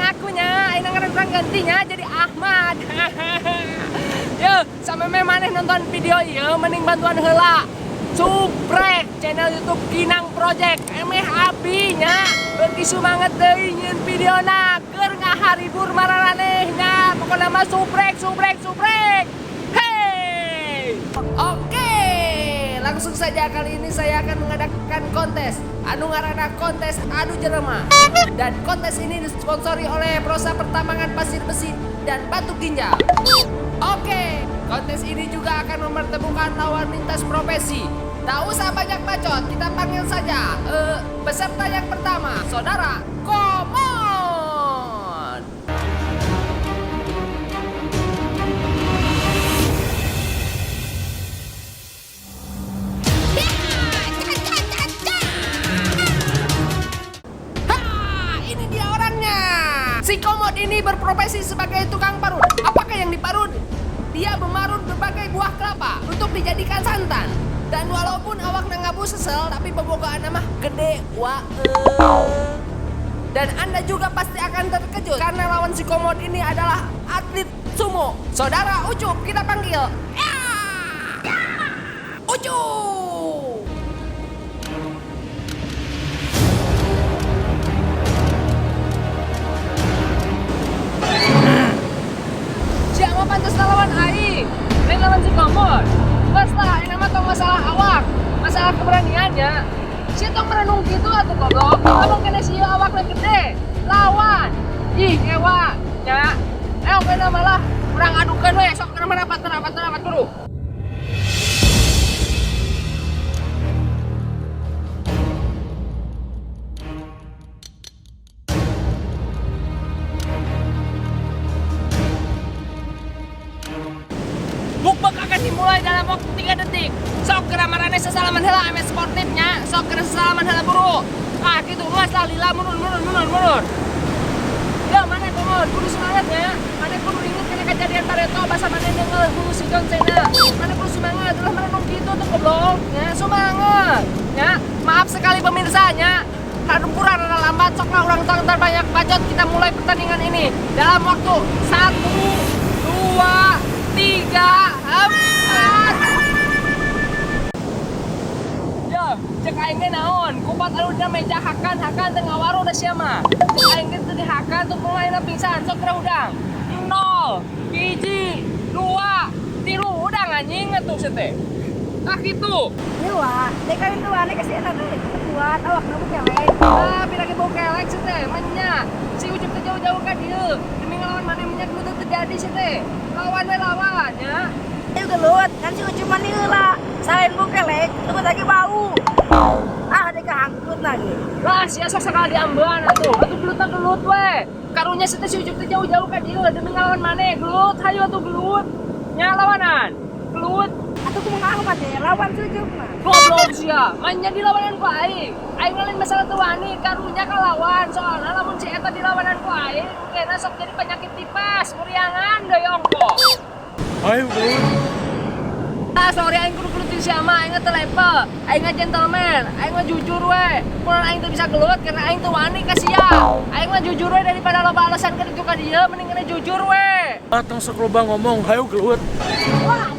Ngakunya, ayeuna ngaran urang gantinya jadi Ahmad. Yo, sampai maneh nonton video ieu mending bantuan heula. Subrek channel YouTube Kinang Project emeh abi nya beuki sumanget deui nyieun videona keur ngaharibur mararaneh nya, pokona mah subrek, subrek, subrek. Hey, oke, langsung saja kali ini saya akan mengadakan kontes anu ngaranna kontes adu jelema, dan kontes ini disponsori oleh Prosa Pertambangan Pasir Besi dan Batu Ginjal. Oke, kontes ini juga akan mempertemukan lawan lintas profesi. Tak usah banyak bacot, kita panggil saja peserta yang pertama, Saudara Komod. Ha, ini dia orangnya. Si Komod ini berprofesi sebagai tukang parut. Apakah yang diparut? Dia memarut berbagai buah kelapa untuk dijadikan santan. Dan walaupun awak ngabu sesel, tapi bobogohan mah gede wa. Dan Anda juga pasti akan terkejut karena lawan si Komod ini adalah atlet sumo. Saudara Ucup kita panggil. Ya! Ucup! Siapa pantas lawan aing? Lain lawan si Komod. Bas lah, ini mah tong masalah awak, masalah keberaniannya. Si tong merenung gitu atuh goblok. Kamu kena si awaknya gede, lawan. Ih, ngewa, nya. Oke nama lah, kurang adukan we, sok kana mana partner, partner, partner guru. Mukbang akan dimulai dalam waktu 3 detik. Sok geura marane sesalaman heula ame sportifnya, sok geura sesalaman heula buru. Ah gitu, geus lah lila mundur mundur mundur mundur. Ya mana Komod, kudu semangat ya. Mana kudu inget kana kejadian bareto basa mana deungeuh hulu si John Cena. Mana kudu semangat, ulah merenung gitu tuh goblok. Ya semangat. Ya, maaf sekali pemirsa nya. Hampura rada lambat, sok lah urang tong banyak bacot, kita mulai pertandingan ini dalam waktu 1, 2, 3, 4. Yo, cek aing ge naon? Kupat anu dina meja hakan, hakan teu ngawaru da sia mah. Cek aing ge teu dihakan tuh pemainna pingsan, sok geura hudang. 0, 1, 2, 3, hudang anjing atuh sia teh. Ah kitu. Dewa, dek kawin dua, nek kasih enak deh. Kuat, awak nu kelek. Ah, pira ge bau kelek sia teh, menya. Si Ucup teh jauh-jauh ka dieu. Demi ngelawan maneh minyak nu teu terjadi sia teh. Lawan we lawan nya. Ayo gelut, kan si Ucup mah heula. Selain bau kelek, tunggu lagi bau. Ah, dek hangkut lagi. Lah, sia sok sakali diambean atuh. Atuh gelutna gelut we. Karunya sia teh si Ucup teh jauh-jauh ka dieu demi ngelawan maneh. Gelut, hayu atuh gelut. Nya lawanan. Gelut. Atuh kumaha mah teh lawan si Ucup mah. Goblok sia, manya dilawanan ku aing. Aing lain masalah teu wani, karunya kalawan. Soalna lamun si eta dilawanan ku aing, kena sok jadi penyakit tipes, muriangan deui ongko. Ayo gelut. Ah, sorry aing kudu gelut jeung sia mah, aing teu level. Aing mah gentleman, aing mah jujur we. Mun aing teu bisa gelut karena aing teu wani ka sia. Aing mah jujur we daripada loba alasan ka ditu ka dieu, mending kena jujur we. Ah, tong sok loba ngomong, hayu gelut. Wah,